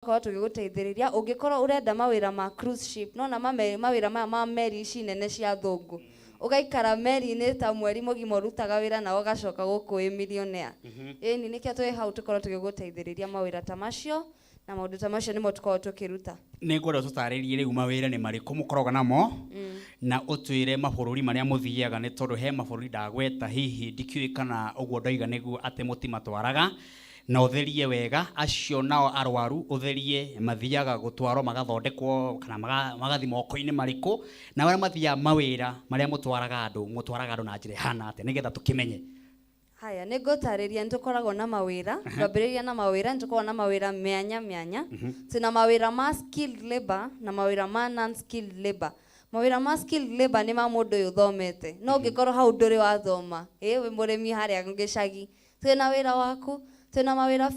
Tũgakorwo tũgĩgũteithĩrĩria ũngĩkorwo ũrenda mawĩra ma cruise ship, nona mawĩra maya ma meri ici nene cia thũngũ, ũgaikara meri-inĩ ta mweri mũgima ũrutaga wĩra na ũgacoka gũkũ wĩ millionaire. Ĩni nĩkĩo twĩ hau tũkorwo tũgĩgũteithĩrĩria mawĩra ta macio, na maũndũ ta macio nĩmo tũkoragwo tũkĩruta. Nĩ ngwenda ũtũtarĩrie rĩu mawĩra nĩ marĩkũ mũkoragwo namo, na ũtwĩre mabũrũri marĩa mũthiaga, nĩ tondũ he mabũrũri ndagweta, hihi ndikĩũĩ kana ũguo ndoiga nĩguo atĩ mũtimatwaraga, na ũtherie wega acio nao arwaru, ũtherie mathiaga gũtwarwo magathondekwo kana magathiĩ moko-inĩ marĩkũ, na arĩa mathiaga mawĩra marĩa mũtwaraga andũ, mũtwaraga andũ na njĩra ĩhana atĩa, nĩgetha tũkĩmenye. Haya, nĩ ngũtarĩria. Nĩ tũkoragwo na mawĩra, ngwambĩrĩria na mawĩra. Nĩ tũkoragwo na mawĩra mĩanya mĩanya. Twĩna mawĩra ma skilled labor na mawĩra ma non skilled labor. Mawĩra ma skilled labor nĩ ma mũndũ ũyũ ũthomete, no ũngĩkorwo hau ndũrĩ wathoma, ĩ wĩ mũrĩmi harĩa gĩcagi, twĩna wĩra waku. Twĩna mawĩra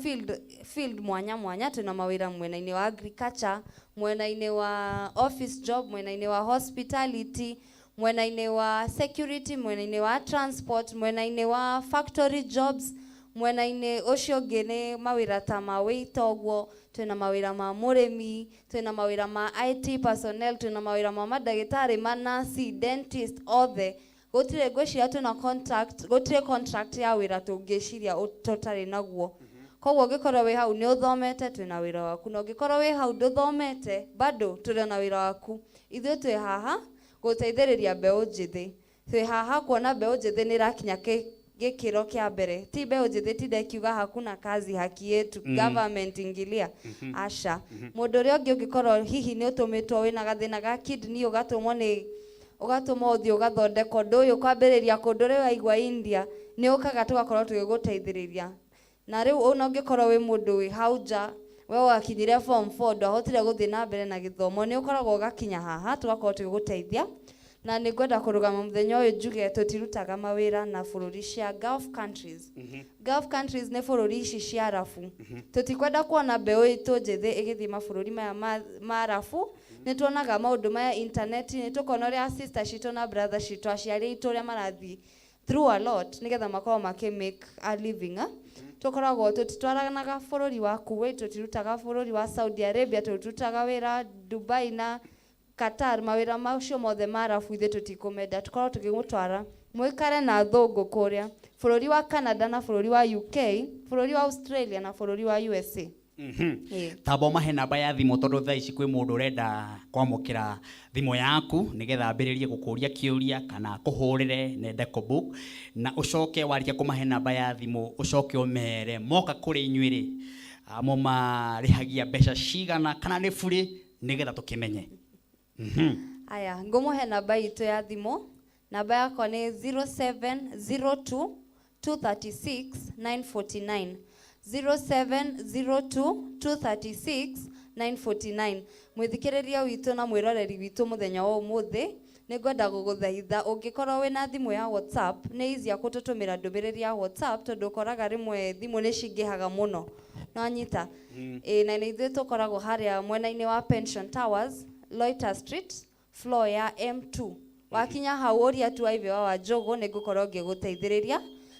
field mwanya mwanya. Twĩna mawĩra mwena-inĩ wa agriculture, mwena-inĩ wa office job, mwena-inĩ wa hospitality, mwena-inĩ wa security, mwena-inĩ wa transport, mwena-inĩ wa factory jobs. Mwena-inĩ ũcio ũngĩ nĩ mawĩra ta ma waiter ũguo. Twĩna mawĩra ma mũrĩmi, twĩna mawĩra ma IT personnel, twĩna mawĩra ma mandagĩtarĩ, ma nurse, dentist, othe. Gũtirĩ, ngwĩciria twĩna contract, gũtirĩ contract ya wĩra tũngĩciria tũtarĩ naguo. Koguo ũngĩkorwo wĩ hau nĩ ũthomete, twĩna wĩra waku, na ũngĩkorwo wĩ hau ndũthomete, bado tũrĩ na wĩra waku. Ithuĩ twĩ haha gũteithĩrĩria mbeũ njĩthĩ. Twĩ haha kuona mbeũ njĩthĩ nĩ ĩrakinya gĩkĩro kĩa mbere. Ti mbeũ njĩthĩ tinda ĩkiuga "Hakuna kazi, haki yetu, government ingilia." Aca. Mũndũ ũrĩa ũngĩ, ũngĩkorwo hihi nĩ ũtũmĩtwo wĩna gathĩna ga kidney, ũgatũmwo nĩ ũgatũmwo ũthiĩ ũgathondekwo ũndũ ũyũ kwambĩrĩria kũndũ ũrĩa waigua India, nĩ ũkaga tũgakorwo tũgĩgũteithĩrĩria. Na rĩu ona ũngĩkorwo wĩ mũndũ wĩ hau nja, we wakinyire form 4, ndwahotire gũthiĩ na mbere na gĩthomo, nĩ ũkoragwo ũgakinya haha tũgakorwo tũgĩgũteithia. Na nĩ ngwenda kũrũgama mũthenya ũyũ njuge tũtirutaga mawĩra na bũrũri cia Gulf countries. Gulf countries nĩ bũrũri ici cia Arabu. Tũtikwenda kuona mbeũ itũ njĩthĩ ĩgĩthiĩ mabũrũri maya ma Arabu. Nĩ tuonaga maũndũ maya intaneti, nĩ tũkona ũrĩa sister citũ na brother citũ, aciari aitũ, ũrĩa marathiĩ through a lot nĩgetha makorwo makĩ make a living, ah. Tũkoragwo tũtitwaranaga bũrũri wa Kuwait, tũtirutaga bũrũri wa Saudi Arabia, tũtirutaga wĩra Dubai na Qatar. Mawĩra macio mothe ma Arabu ithuĩ tũtikũmenda. Tũkoragwo tũkĩmũtwara mũikare na thũngũ kũrĩa bũrũri wa Canada na bũrũri wa UK, bũrũri wa Australia na bũrũri wa USA. Ĩĩ. Tamba ũmahe namba ya thimũ, tondũ thaa ici kwĩ mũndũ ũrenda kwamũkĩra thimũ yaku nĩgetha ambĩrĩrie gũkũria kĩũria kana kũhũrĩre nende kũbook, na ũcoke warĩkia kũmahe namba ya thimũ, ũcoke ũmere moka kũrĩ inyuĩ rĩ, mũmarĩhagia mbeca cigana kana nĩ burĩ, nĩgetha tũkĩmenye. Aya, ngũmũhe namba itũ ya thimũ. Namba yakwa nĩ 0702 236 949, 0702 236 949. Mwĩthikĩrĩria witũ na mwĩroreri witũ mũthenya wa ũmũthĩ, nĩ ngwenda gũgũthaitha, ũngĩkorwo wĩna thimũ ya WhatsApp, nĩ easier kũtũtũmĩra ndũmĩrĩri ya WhatsApp, tondũ ũkoraga rĩmwe thimũ nĩ cingĩhaga mũno. Nĩwanyita? Ĩĩ, na nĩ ithuĩ tũkoragwo harĩa mwena-inĩ wa Pension Towers, Loiter Street, floor ya M2. Wakinya hau ũria tu Ivy wa Wanjũgũ, nĩ ngũkorwo ngĩgũteithĩrĩria.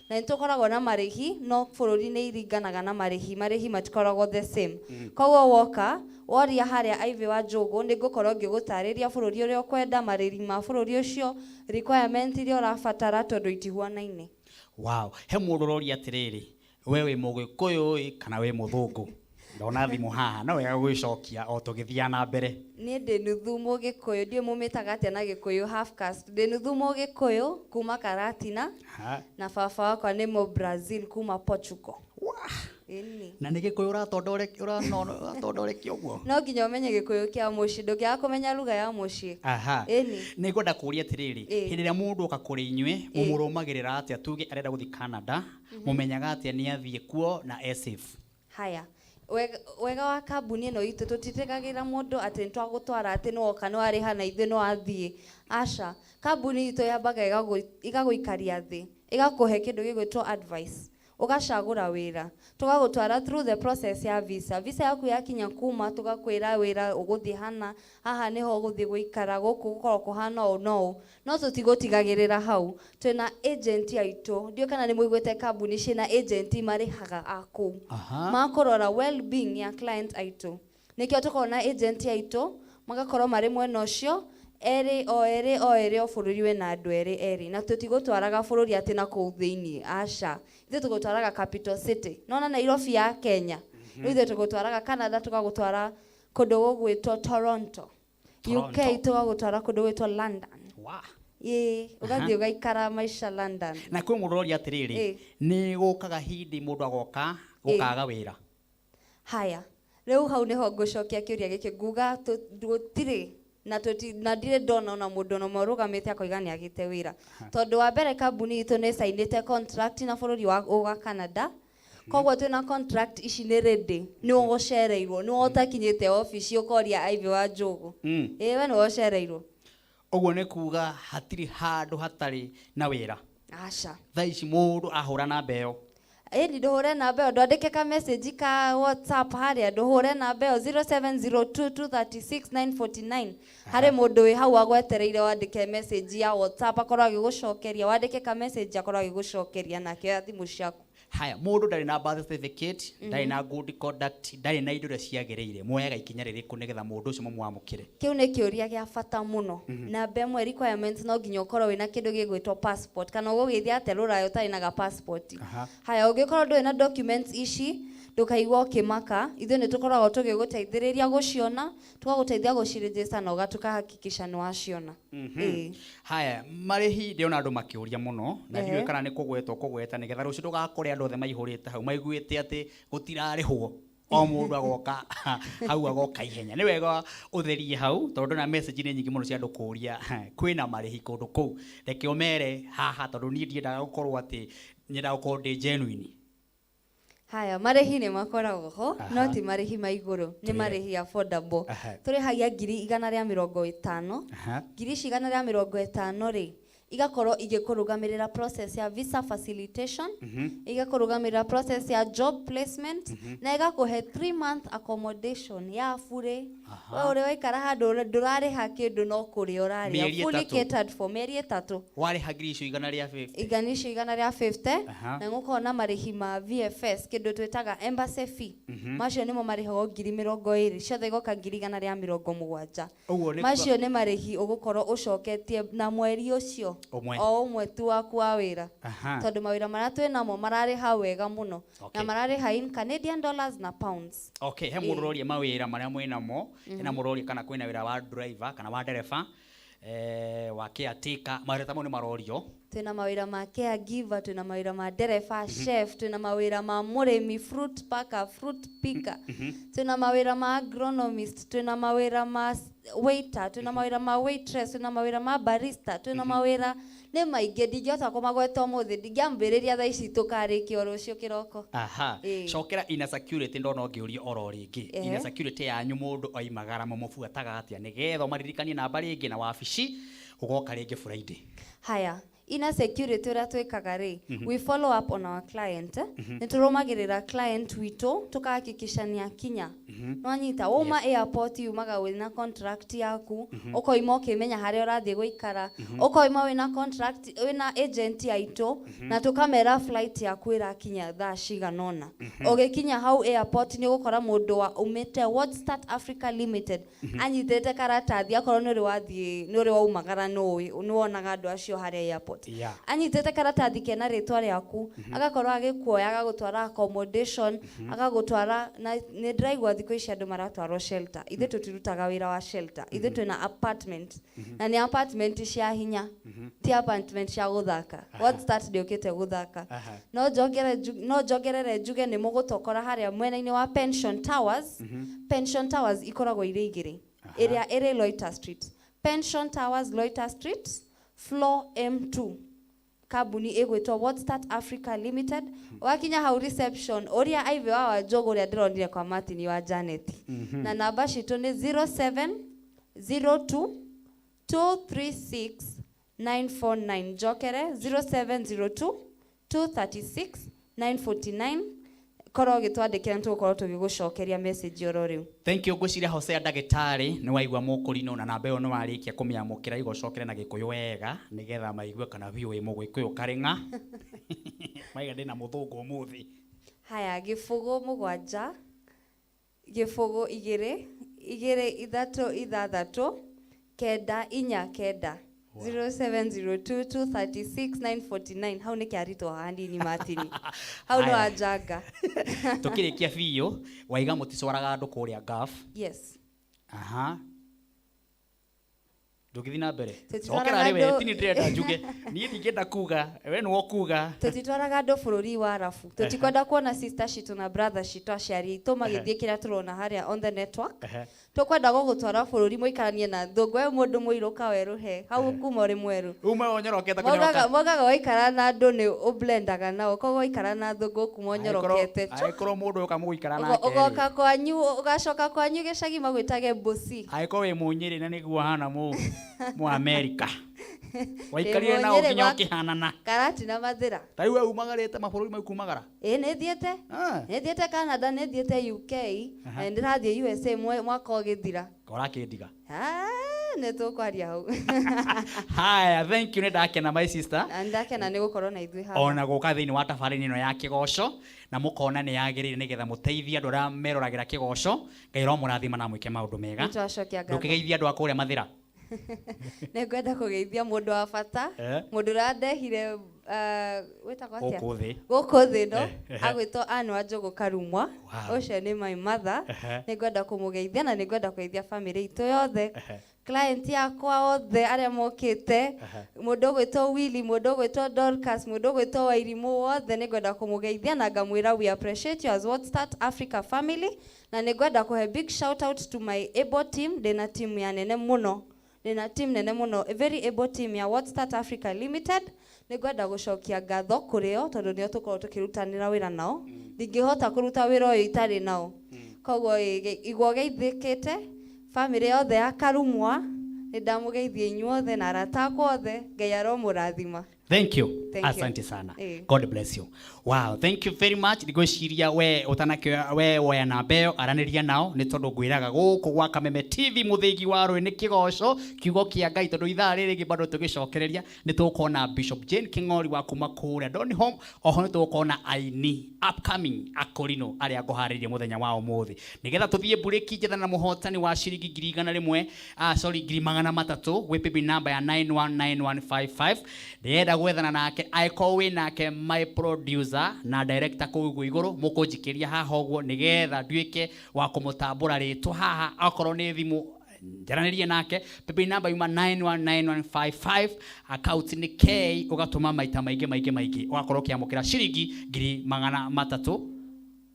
Na nĩ tũkoragwo na marĩhi, no bũrũri nĩ iringanaga na marĩhi. Marĩhi matikoragwo the same. Koguo woka woria harĩa Ivy wa Njũgũ, nĩ ngũkorwo ngĩgũtarĩria bũrũri ũrĩa ũkwenda, marĩhi ma bũrũri ũcio, requirement iria ũrabatara, tondũ itihuanaine. Wow, he mũndũ ũroria atĩrĩrĩ, we wĩ mũgĩkũyũ ĩ kana wĩ mũthũngũ? Ndona thimũ haha, no wega gwĩcokia o tũgĩthiaga na mbere. Niĩ ndĩ nuthu mũgĩkũyũ, ndiũĩ mũmĩtaga atĩa na Gĩkũyũ, half caste. Ndĩ nuthu mũgĩkũyũ kuma Karatina, na baba wakwa nĩ mũ Brazil kuma Portugal. Ĩni. Na nĩ Gĩkũyũ ũratondorekia ũguo? No nginya ũmenye Gĩkũyũ kĩa mũciĩ, ndũngĩaga kũmenya lugha ya mũciĩ. Ĩni. Nĩ ngwenda kũria atĩrĩrĩ, hĩndĩ ĩrĩa mũndũ oka kũrĩ inyuĩ, mũmũrũmagĩrĩra atĩa? Tuge arenda gũthiĩ Canada, mũmenyaga atĩa nĩ athiĩ kuo na e safe? Haya, wega wa kambuni ĩno itũ, tũtitigagĩra mũndũ atĩ nĩ twagũtwara, atĩ nĩ woka, nĩ warĩha na ithuĩ, nĩ wathiĩ. Aca. Kambuni itũ yambaga ĩgagũikaria thĩ, ĩgakũhe kĩndũ gĩgwĩtwo advice, ũgacagũra wĩra, tũgagũtwara through the process ya visa. Visa yaku yakinya kuma, tũgakwĩra wĩra ũgũthiĩ hana haha, nĩho ũgũthiĩ gũikara, gũkũ gũkoragwo kũhana ũũ na ũũ. No tũtigũtigagĩrĩra hau, twĩna agent aitũ. Ndiũĩ kana nĩ mũiguĩte kambuni ciĩna agent marĩhaga a kũu makũrora well being ya client aitũ. Nĩkĩo tũkoragwo na agent aitũ magakorwo marĩ mwena ũcio erĩ o erĩ o erĩ, o bũrũri wĩna andũ erĩ erĩ, na tũtigũtwaraga bũrũri atĩ na kũu thĩiniĩ, aca, ithuĩ tũgũtwaraga capital city, nona Nairobi ya Kenya. Rĩu ithuĩ tũgũtwaraga Canada, tũgagũtwara kũndũ gũgwĩtwo Toronto, UK, Toronto. Tũgagũtwara kũndũ gũgwĩtwo London. Ĩĩ, ũgathiĩ ũgaikara maica London. Na kwĩ mũndũ ũroria atĩrĩrĩ, nĩ gũkaga hindi mũndũ agoka gũkaga wĩra? Haya, rĩu hau nĩho ngũcokia kĩũria gĩkĩ, nguga gũtirĩ na na ndirĩ ndona ona mũndũ ona ũmwe ũrũgamĩte akoiga nĩ agĩte wĩra, tondũ wa mbere kambuni itũ nĩ ĩcainĩte contract na bũrũri wa Canada, koguo twĩna contract ici nĩ ready. Nĩ ũgũcereirwo, nĩ ũtakinyĩte obici ũkoria Ivy wa Njogu. Ĩĩ, we nĩwe ũcereirwo. Ũguo nĩ kuga hatirĩ handũ hatarĩ na wĩra? Aca. Thaa ici mũndũ ahũra namba ĩyo? Ĩni, ndũhũre namba ĩyo, ndwandĩke ka message ka WhatsApp harĩa, ndũhũre namba ĩyo 0702236949. Harĩ mũndũ wĩ hau agwetereire wandĩke message ya WhatsApp, akorwo agĩgũcokeria, wandĩke ka message akorwo agĩgũcokeria na akĩoya thimũ ciaku. Haya, mũndũ ndarĩ na birth certificate, ndarĩ na good conduct, ndarĩ na indo iria ciagĩrĩire, muoyaga ikinya rĩrĩkũ nĩgetha mũndũ ũcio mũmwamũkĩre? Kĩu nĩ kĩũria gĩa bata mũno. Namba ĩmwe, requirement no nginya ũkorwo wĩna kĩndũ gĩgwĩtwo passport, kana ũgũgĩthiĩ atĩa rũraya ũtarĩ na ga passport? Haya, ũngĩkorwo ndũrĩ na documents ici, ndũkaigua ũkĩmaka, ithuĩ nĩ tũkoragwo tũgĩgũteithĩrĩria gũciona, tũgagũteithia gũciregister na ũgatũkahakikisha nĩ waciona. Ĩĩ. Haya, marĩhi, ndĩrona andũ makĩũria mũno na ndiũĩ kana nĩ kũgwetwo kũgweta nĩgetha rũciũ ndũgakore andũ othe maihũrĩte hau maiguĩte atĩ gũtirarĩhwo, o mũndũ agoka hau agoka ihenya. Nĩ wega ũtherie hau, tondũ na message nĩ nyingĩ mũno cia andũ kũũria kwĩna marĩhi kũndũ kũu. Reke ũmere haha, tondũ niĩ ndiendaga gũkorwo atĩ nyendaga gũkorwo ndĩ genuine. Haya, marĩhi nĩ makoragwo ho, no ti marĩhi ma igũrũ, nĩ Twĩre. marĩhi affordable. Tũrĩhagia 150,000. Ngiri ici 150 rĩ, igakorwo igĩkũrũgamĩrĩra process ya visa facilitation, igakũrũgamĩrĩra process ya job placement, na igakũhe 3 month accommodation ya bure. We ũrĩ waikara handũ ndũrarĩha kĩndũ, no kũrĩa ũrarĩa. Mĩeri Fully 3. catered for mĩeri 3. Warĩha ngiri icio 150. Igana icio 150. Na ngũkorwo na marĩhi ma VFS, kĩndũ twĩtaga embassy fee. Macio nĩmo marĩhagwo 20,000, ciothe igoka 170,000. Ũguo nĩ Macio nĩ marĩhi ũgũkorwo ũcoketie na mweri ũcio Ũmwe. o ũmwe tu waku wa wĩra, tondũ mawĩra marĩa twĩ namo mararĩha wega mũno na mararĩha in Canadian dollars na pounds. Okay, he mũndũ ũroria mawĩra marĩa mwĩ namo. Hena mũndũ ũroria kana kwĩna wĩra wa driver kana wa ndereba, wa caretaker, mawĩra ta mau nĩ marorio. Twĩna mawĩra ma caregiver, twĩna mawĩra ma ndereba, chef, twĩna mawĩra ma mũrĩmi, fruit packer, fruit picker, twĩna mawĩra ma agronomist, twĩna mawĩra ma waiter, twĩna mawĩra ma waitress, twĩna mawĩra ma barista, twĩna mawĩra nĩ maingĩ, ndingĩhota kũmagweta ũmũthĩ, ndingĩambĩrĩria thaa ici tũkarĩkia o rũciũ kĩroko. Aha. Ĩĩ. Cokera ina security, ndona ũngĩũria oro rĩngĩ. Ina security yanyu, mũndũ oimagara mũmũbuataga atĩa nĩgetha ũmaririkanie namba rĩngĩ na wabici ũgoka rĩngĩ Friday? Haya, ina security ũrĩa twĩkaga rĩ, we follow up on our client. Nĩ tũrũmagĩrĩra client witũ, tũkahakikisha nĩ akinya. Nwanyita wauma airport, yumaga wĩna contract yaku, ũkoima ũkĩmenya harĩa ũrathiĩ gũikara, ũkoima wĩna contract, wĩna agent aitũ, na tũkamera flight yaku ĩrakinya thaa cigana ũna. Ũgĩkinya hau airport nĩ ũgũkora mũndũ wa umĩte World Start Africa Limited anyitĩte karatathi. Akorwo nĩ ũrĩ wathiĩ, nĩ ũrĩ waumagara, nĩ ũĩ nĩ wonaga andũ acio harĩa airport. Anyitĩte karatathi kena rĩtwa rĩaku, agakorwo agĩkuoya, agagũtwara accommodation, agagũtwara na nĩ ndĩraigua thikũ ici andũ maratwarwo shelter. Ithuĩ tũtirutaga wĩra wa shelter, ithuĩ twĩna apartment, na nĩ apartment cia hinya, ti apartment cia gũthaka. World Start ndĩũkĩte gũthaka. No njongerere njuge nĩ mũgũtokora harĩa mwena-inĩ wa Pension Towers. Pension Towers ikoragwo irĩ igĩrĩ, ĩrĩa ĩrĩ Loiter Street, Pension Towers, Loiter Street, floor M2, kambuni ĩgwĩtwo World Start Africa Limited. Wakinya hau reception, ũria Ivy wa Wanjũgũ ũrĩa ndĩronire kwa Martin wa Janet. Na namba citũ nĩ 0702 236 949. Njokere, 0702 236 949. Korwo ũgĩtwandĩkĩra, nĩtũgũkorwo tũgĩgũcokeria message oro rĩu. Thank you. Ngwĩciria Hosea ndagĩtarĩ nĩ waigua mũkũrinũ na namba ĩyo nĩ warĩkia kũmĩamũkĩra, igũcokere na Gĩkũyũ wega nĩgetha maigue kana biũ wĩ Mũgĩkũyũ karĩng'a maiga ndĩna mũthũngũ ũmũthĩ. Haya, 07 Gĩbũgũ igĩrĩ igĩrĩ ithatũ ithathatũ kenda inya kenda. 0702236949. Hau nĩ kĩaritwo hanini Martin, hau nĩ Haya. Wanjanga. Tũkĩrĩkia biũ, waiga mũticwaraga andũ kũrĩa Gulf? Yes. Aha, ndũngĩthiĩ na mbere. Tũtitwaraga Cokera rĩ we. Tini ndĩrenda njuge, niĩ ndingĩenda kuga, we nĩwe ũkuga. Tũtitwaraga andũ bũrũri wa arabu. Tũtikwenda kuona sister citũ na brother citũ, aciari aitũ magĩthiĩ kĩrĩa tũrona harĩa on the network. Tũkwenda gũgũtwara bũrũri mũikaranie na thũngũ, we mũndũ mũirũ kawerũhe hau kuma ũrĩ mwerũ. Ume ũnyorokete. Maugaga Kũnyoroka. Maugaga waikara na andũ nĩ ũblendaga nao, koguo waikara na thũngũ kuma ũnyorokete. Angĩkorwo mũndũ ũka mũgũikara nake rĩ, Ũgoka kwanyu, ũgacoka kwanyu gĩcagi magwĩtage mbuci. Angĩkorwo wĩ mũnyĩrĩ na nĩguo hana mũ Amerika waikarire Ndĩ nao Mũnyĩrĩ nginya ũkĩhanana. Karati na mathĩra. Ta rĩu we umagarĩte mabũrũri mau kumagara? Ĩ, nĩ thiĩte. Nĩ thiĩte Canada, nĩ thiĩte UK, na nĩ ndĩrathiĩ USA mwaka ũgĩthira. Ũrakĩndiga. Ah, nĩ tũkwaria hau. Haya, thank you, nĩ ndakena, my sister. Na nĩ ndakena nĩ gũkorwo na ithuĩ haha. Ona gũka thĩinĩ wa tabarĩra ĩno ya kĩgoco na mũkona nĩ yagĩrĩire nĩgetha mũteithie andũ arĩa meroragĩra kĩgoco. Ngai aromũrathima na mwĩke maũndũ mega. Nĩ twacokia ngatho. Ndũkĩgeithia andũ a kũrĩa Mathĩra. Nĩ ngwenda kũgeithia mũndũ wa bata, mũndũ ũrĩa ndehire, wĩtagwo atĩa? Gũkũ thĩ. Gũkũ thĩ no Eh, eh. agwĩtwo Ann Wanjũgũ Karumwa. Ũcio nĩ my mother. Nĩ ngwenda kũmũgeithia na nĩ ngwenda kũgeithia family itũ yothe, client yakwa othe arĩa mokĩte, mũndũ ũgwĩtwo Willy, mũndũ ũgwĩtwo Dorcas, mũndũ ũgwĩtwo Wairimũ, wothe nĩ ngwenda kũmũgeithia na ngamwĩra we appreciate you as What Start Africa family. Na nĩ ngwenda kũhe big shout out to my able team. Ndĩna team ya nene mũno, ndĩna team nene mũno, a very able team ya What Start Africa Limited. Nĩ ngwenda gũcokia ngatho kũrĩ o tondũ nĩo tũkoragwo tũkĩrutanĩra wĩra nao. Ndingĩhota kũruta wĩra ũyũ itarĩ nao. Koguo igua ũgeithĩkĩte, family yothe ya Karumwa, nĩ ndamũgeithia inyuothe na arata akwa othe. Ngai aromũrathima. Thank you. Thank you. Asante sana. Eh. God bless you. Wow, thank you very much. Ndigwĩciria we ũtanakĩoya, we woya namba ĩyo, aranĩria nao, nĩ tondũ ngwĩraga gũkũ gwa Kameme TV, mũthĩgi wa rũĩ nĩ kĩgoco, kiugo kĩa Ngai, tondũ ithaa rĩrĩ rĩngĩ bado tũgĩcokereria nĩ tũgũkorwo Bishop Jane King'ori wa kuma kũrĩa Donholm. Oho nĩ tũgũkorwo na aini upcoming akũrinũ arĩa ngũharĩirie mũthenya wa ũmũthĩ nĩgetha tũthiĩ mburĩki njetha na mũhotani wa ciringi 100,000, sorry, 300,000 gwĩ paybill number ya 919155. Ndĩrenda gwethana nake, angĩkorwo wĩ nake, my producer na director kũu ũguo igũrũ, mũkũnjikĩria haha ũguo nĩgetha nduĩke wa kũmũtambũra rĩtwa haha. Akorwo nĩ thimũ njaranĩrie nake, paybill number yuma 919155, account nĩ K, ũgatũma maita maingĩ maingĩ maingĩ, ũgakorwo ũkĩamũkĩra ciringi 300,000.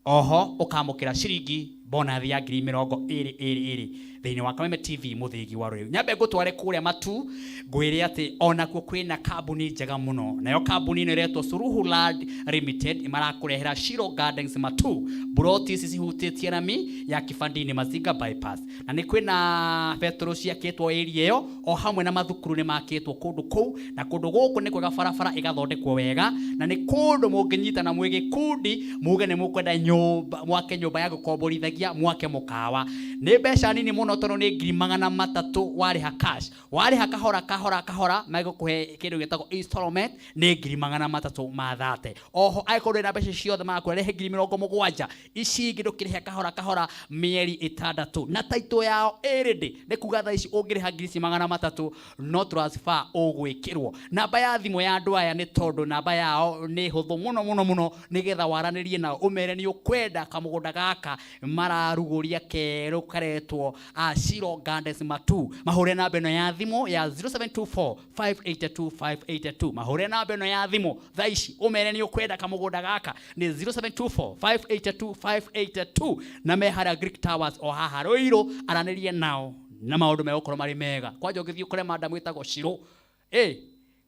Oho ũkamũkĩra ciringi bonathi ya 22,000 thĩinĩ wa Kameme TV, mũthĩgi wa rũrĩrĩ. Nyambe ngũtware kũrĩa matu ngwĩre atĩ onakuo kwĩna kambuni njega mũno, nayo kambuni ĩno ĩretwo Suluhu Land Limited. Marakũrehera Shiro Gardens Matu. Buroti ici cihutĩtie rami ya Kibandini Mazinga bypass, na nĩ kwĩna betũrũ ciakĩtwo area ĩyo, o hamwe na mathukuru nĩ makĩtwo kũndũ kũu, na kũndũ gũkũ nĩ kwega, barabara ĩgathondekwo wega, na nĩ kũndũ mũngĩnyitana mwĩ gĩkundi muge nĩ mũkwenda nyũmba, mwake nyũmba ya gũkomborithagia, mwake mũkawa. Nĩ mbeca nini mũno tondũ nĩ 300,000 warĩha cash. Warĩha kahora kahora kahora, megũkũhe kĩndũ gĩtagwo installment, nĩ 330,000. Oho angĩkorwo ndũrĩ na mbeca ciothe, magakũrehe 70,000, ici ingĩ ndũkĩrĩhe kahora kahora mĩeri 6, na title yao ĩ ready. Nĩ kuga thaa ici ũngĩrĩha 300,000 no transfer ũgwĩkĩrwo. Namba ya thimũ ya andũ aya, nĩ tondũ namba yao nĩ hũthũ mũno mũno mũno, nĩgetha waranĩrie nao ũmere nĩ ũkwenda kamũgũnda gaka mararugũria kerũ karetwo Shiro Gardens Matu. Mahũre namba ĩno ya thimũ ya 0724 582 582. Mahũre namba ĩno ya thimũ thaa ici ũmere nĩ ũkwenda kamũgũnda gaka, nĩ 0724 582 582, na me harĩa Greek Towers o haha Ruiru. Aranĩrie nao na maũndũ megũkorwo marĩ mega. Kwanja ũngĩthiĩ ũkore madam wĩtagwo Shiro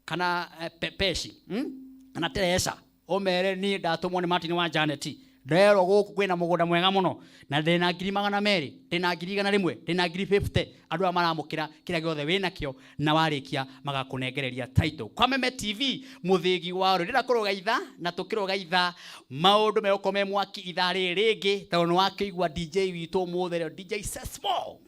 kana Peci, Kana Teresa, ũmere niĩ ndatũmwo nĩ Martin wa Janet, nderwo gũkũ kwĩna mũgũnda mwega mũno na ndĩna 200,000, ndĩna 100,000, ndĩna 50,000. Andũ aya maramũkĩra kĩrĩa gĩothe wĩnakĩo, na warĩkia magakũnengereria title. Kameme TV, mũthĩgi wa rũrĩrĩ. Ndĩrenda kũrũga ithaa, na tũkĩrũga ithaa maũndũ megũkorwo me mwaki ithaa rĩrĩ rĩngĩ, tondũ nĩ wakĩigua DJ witũ ũmũthĩ rĩo DJ Sesmo.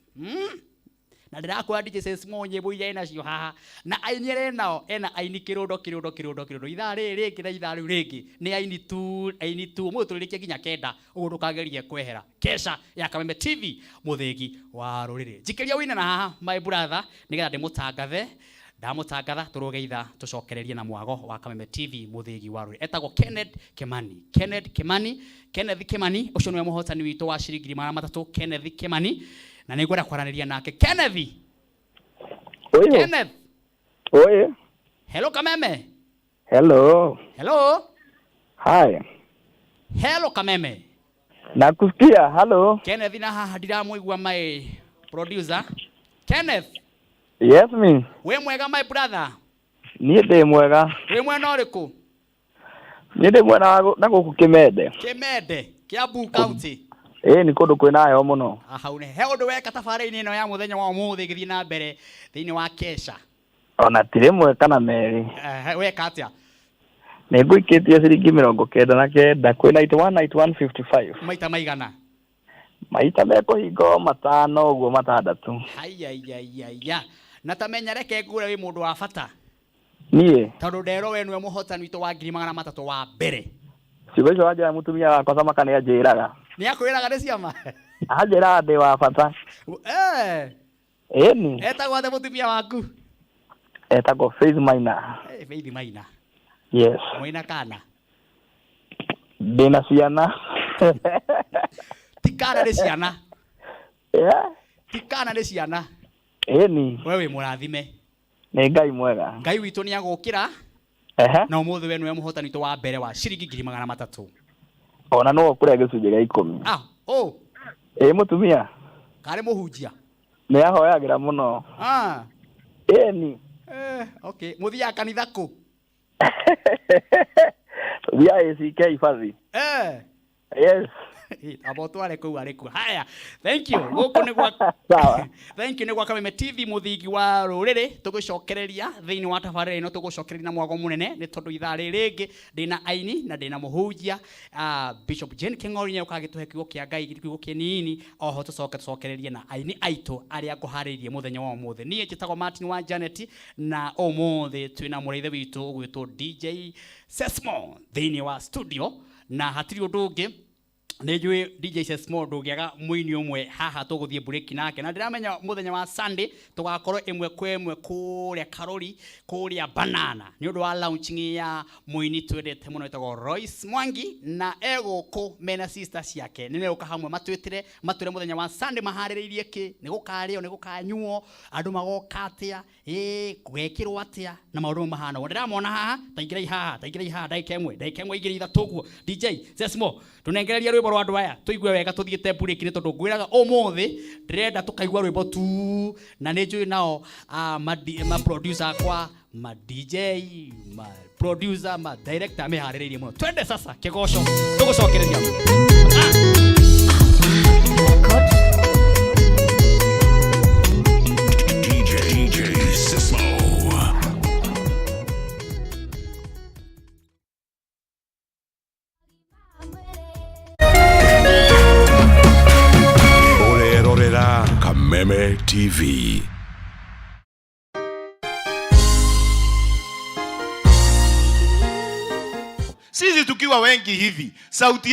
Na ndĩrakwĩra DJ Sesmo nyĩmbo iria enacio haha na aini arĩa enao, ena aini kĩrũndo kĩrũndo kĩrũndo kĩrũndo. Ithaa rĩrĩ rĩngĩ na ithaa rĩu rĩngĩ nĩ aini tu, aini tu. Ũmũthĩ tũrĩrĩkia nginya 9, ũguo ndũkagerie kwehera kesha ya Kameme TV, mũthĩgi wa rũrĩrĩ. Njikĩria wĩina na haha my brother, nĩgetha ndĩmũtangathe. Ndamũtangatha tũrũge ithaa tũcokererie na mwago wa Kameme TV, mũthĩgi wa rũrĩrĩ. Etagwo Kenneth Kimani, Kenneth Kimani, Kenneth Kimani, ũcio nĩwe mũhotani witũ wa ciringi 300, Kenneth Kimani, na nĩngwenda kwaranĩria nake. Kenneth. Oyo. Kenneth. Oye. Hello Kameme. Hello. Hello. Hi. Hello Kameme. Nakusikia. Hello. Kenneth na haha ndiramũigua my producer. Kenneth. Yes me. Wĩ mwega my brother? Niĩ ndĩ mwega. Wĩ mwena ũrĩkũ? Niĩ ndĩ mwena wa na gũkũ Kimende. Kimende, Kiambu County. Ĩĩ nĩ kũndũ kwĩna heho mũno. Hau nĩ he ũndũ weka tabarĩra-inĩ ĩno ya mũthenya wa ũmũthĩ ĩgĩthiĩ na mbere thĩinĩ wa kesha. Ona ti rĩmwe kana merĩ. Weka atĩa? Nĩ ngũikĩtie ciringi 99 kwĩ 91 91 55. Maita maigana? Maita mekũhingo 5 ũguo 6. Haiya. Na tamenya reke ngure wĩ mũndũ wa bata. Niĩ? Tondũ nderwo we nĩwe mũhotani witũ wa 300,000 wa mbere. Ciugo icio wanjĩra mũtumia wakwa Samaka nĩ anjĩraga. Nĩ akwĩraga nĩ ciama? Anjĩraga ndĩ wa bata. Ĩni. Etagwo atĩa mũtumia waku? Etagwo Faith Maina. Faith Maina. Yes. Mwĩna kana? Ndĩna ciana. Ti kana nĩ ciana. Yeah. Ti kana nĩ ciana. Ĩni. We wĩ mũrathime. Nĩ Ngai mwega. Ngai witũ nĩ agũkĩra. Na ũmũthĩ we nĩwe mũhotani witũ wa mbere wa ciringi 300,000. Ona no ũkũrĩa gĩcunjĩ gĩa 10. Ah, oh. Ĩ mũtumia. Karĩ mũhunjia. Nĩ ahoyagĩra mũno. Ah. Ĩni. Okay. Mũthiaga kanitha kũ? Tũthiaga ACK Ibathi. Yes. Amba ũtware kũu arĩ kuo. Haya, thank you. Gũkũ nĩ gwa Sawa. Thank you nĩ gwa Kameme TV mũthingi wa rũrĩrĩ. Tũgũcokereria thĩinĩ wa tabarĩra ĩno, tũgũcokereria na mwago mũnene nĩ tondũ ithaa rĩrĩ rĩngĩ ndĩna aini na ndĩna mũhunjia, Bishop Jane Kĩng'ori nĩegũka agĩtũhe kiugo kĩa Ngai, kiugo kĩnini, oho tũcoke tũcokererie na aini aitũ arĩa ngũharĩirie mũthenya wa ũmũthĩ. Niĩ njĩtagwo Martin wa Janet na ũmũthĩ twĩna mũrĩithe witũ ũgwĩtwo DJ Sesmo thĩinĩ wa studio, na hatirĩ ũndũ ũngĩ. Nĩ njũĩ DJ Sesmo ndũngĩaga mũini ũmwe haha tũgũthiĩ break nake, na ndĩramenya mũthenya wa Sunday tũgakorwo ĩmwe kwa ĩmwe kũrĩa Karori, kũrĩa Banana, nĩ ũndũ wa launching ya mũini twendete mũno wĩtagwo Royce Mwangi, na egũkũ mena sister ciake. Nĩ megũka hamwe matwĩtĩre, matwĩre mũthenya wa Sunday maharĩrĩirie kĩ, nĩ gũkarĩo, nĩ gũkanyuo, andũ magoka atĩa, gwekĩrwo atĩa, na maũndũ mau mahana ũguo. Ndĩramona haha, taingĩrai haha, taingĩrai haha, ndagĩka ĩmwe, ndagĩka ĩmwe, igĩrĩ, ithatũ ũguo. DJ Sesmo, tũnengererie rwĩmbo rwa andũ aya, tũigue wega tũthiĩte break, nĩ tondũ ngwĩraga ũmũthĩ ndĩrenda tũkaigua rwĩmbo tu, na nĩ njũĩ nao, ma producer akwa, ma DJ, ma producer, ma director meharĩrĩirie mũno. Twende sasa kĩgoco, tũgũcokereria. DJ Sismo. Orerorera Kameme TV. Sisi tukiwa wengi hivi, sauti